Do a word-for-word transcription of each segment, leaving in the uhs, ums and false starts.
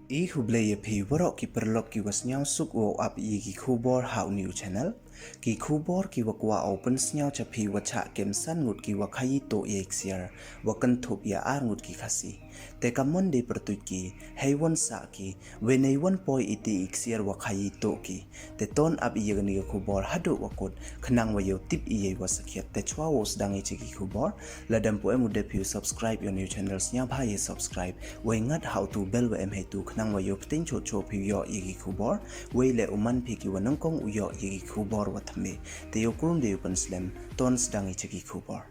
I khublei ya phi waroh ki paralok ki wa sniawsuk wow ap ya ki khubor ha u new channel. Ki khubor ki wa kwah u pynsniaw cha phi, wa chah kem san ngut ki wa khayi tuh ya i ksiar, wa kynthup ya ar ngut ki Khasi. Te ka mon de pyrtuit ki, hei wan sah ki, wei nei wan poi iti i ksiar wa khayi tuh ki. Te ton ap ya kani ka khubor haduh wa kut, khnang wa yoh tip ya i wa sakhiat. Te chwa wow sdang i cha ki khubor, lada em pu em u dep phi u subscribe ya u new channel, sniawbha ya subscribe, wei ngat ha u tu bell wa em hei tu, khnang wa yoh pteng chot chot phi u yoh ya ki khubor, wei le u man phi ki wa nyngkong u yoh ya ki khubor wa thymme. Te yow krum de u pynslem, ton sdang i cha ki khubor.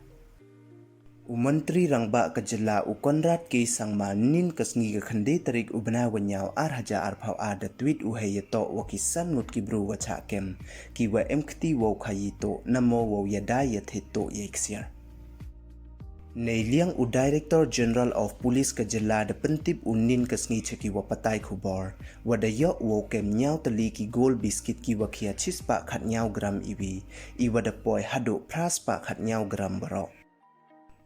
U Montri Rangbah ka jylla u Conrad K Sangma nin ka sngi ka khyndai tarik u bnai wa nyaw ar hajar arphaw ar da tweet u hei yatoh wa ki san ngut ki bru wa chah kem, ki wa em kti wow khayi tuh, namo wow yadai yathied tuh ya i ksiar. Nei liang u Director General of Police ka jylla da pyntip u nin ka sngi cha ki wa patai khubor, wa da yoh wow kem nyaw tylli ki gol biskit ki wa khia chispah khatnyaw gram iwi, i wa da poi haduh phraspah khatnyaw gram waroh.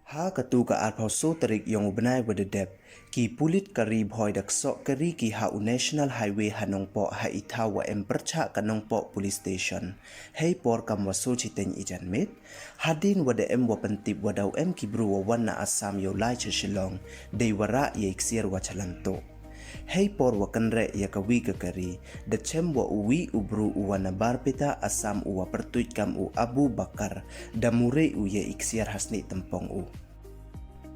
Ha katu ka arphaw so tarik yong u bnai wa da dep, ki pulit ka Ri Bhoi da ksoh kari ki ha u National Highway ha Nongpoh, ha i thaw wa em pyrchah ka Nongpoh Police Station, hei por kam wa so chiteng i janmiet. Hadien wa da em wa pyntip wa daw em ki bru wa wan na Assam yow lai cha Shillong, dei wa rah ya i ksiar wa chalan tuh. Hei por wa kynreh ya ka wi ka kari, da chem wa u wi u bru u wa na Barpeta, Assam, u wa pyrtuit kam u Abu Bakar, da mure u ya i ksiar ha snieh tympong u.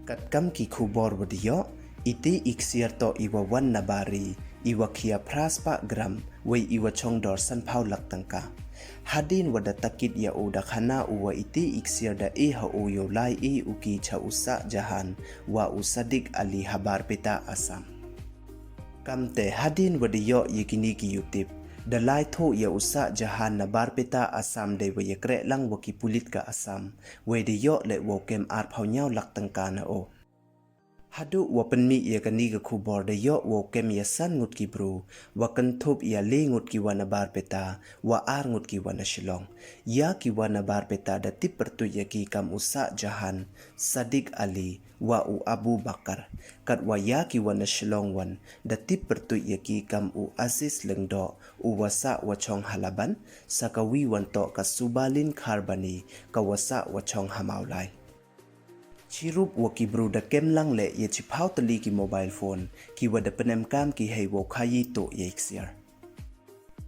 Katkam ki khubor wa da yoh, iti i ksiar toh i wa wan na Bari, i wa khia phraspah gram, wei i wa chong dor sanphaw lak tyngka. Hadien wa da takit ya u, da khana u wa iti i ksiar da e ha u yow lai e u ki cha u Shah Jahan wa u Sadiq Ali ha Barpeta, Assam. Kamte hadien wa da yoh ya kini ki yutip, da lai thuh ya u Shah Jahan na Barpeta, Assam, dei wa yakreh lang wa ki pulit ka Assam, wei da yoh le wow kem arphaw nyaw lak tyngka na u. Haduh wa pynmih ya kani ka khubor da yoh wow kem ya san ngut ki bru, wa kynthup ya le ngut ki wa na Barpeta, wa ar ngut ki wa na Shillong. Ya ki wa na Barpeta da tip pyrtuit ya ki kam u Shah Jahan, Sadiq Ali, wa u Abu Bakar. Katwa ya ki wa na Shillong wan da tip pyrtuit ya ki kam u Aziz Lyngdoh, u wa sah wa chong ha Laban, sa ka wi wan toh ka Subalin Kharbani, ka wa sah wa chong ha Mawlai. Chirup wa ki bru da kem lang le ya chiphaw tylli ki mobile phone, ki wa da pynemkam ki hei wow khayi tuh ya i ksiar.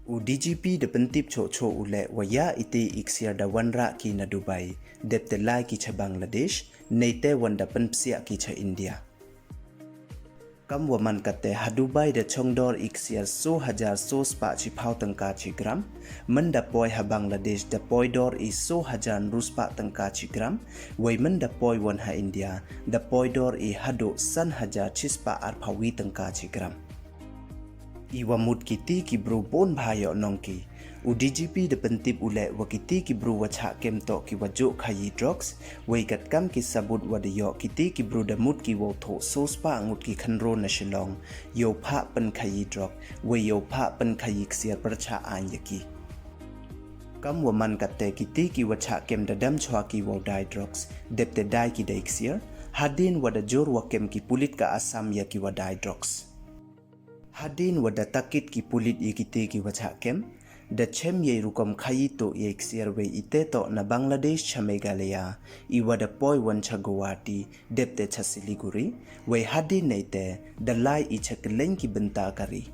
U D G P da pyntip choh choh u le wa ya iti i ksiar da wanrah ki na Dubai, dep te lai ki cha Bangladesh, neite wan da pynpsiah ki cha India. Kam wa man katte, ha Dubai da chong dor i ksiar so hajar so spah chiphaw tyngka chi gram, mynda poi ha Bangladesh da poi dor i so hajar ynru spah tyngka chi gram, wei mynda poi wan ha India da poi dor i haduh san hajar chispah arphaw wi tyngka chi gram. I wa mut kiti ki bru bun bha yoh nong ki. U D G P da pyntip u le wa kiti ki bru wa chah kem toh ki wa juh khayi drugs, wei katkam ki sabut wa da yoh, kiti ki bru da mut ki wow thuh so spah ngut ki khynraw na Shillong, yow phah pynkhayi drug, wei yow phah pynkhayi ksiar pyrchah aiñ ya ki. Kam wa man katte, kiti ki wa chah kem da dam chwa ki wow dai drugs, dep te dai ki da i ksiar. Hadien wa da jur wa kem ki pulit ka Assam ya ki wa dai drugs. Hadien wa da takit ki pulit ya kiti ki wa chah kem, da chem ya i rukom khayi tuh ya i ksiar, wei ite toh na Bangladesh cha Meghalaya, i wa da poi wan cha Guwahati, dep te cha Siliguri, wei hadien neite da lai i cha kylleng ki bynta ka ri.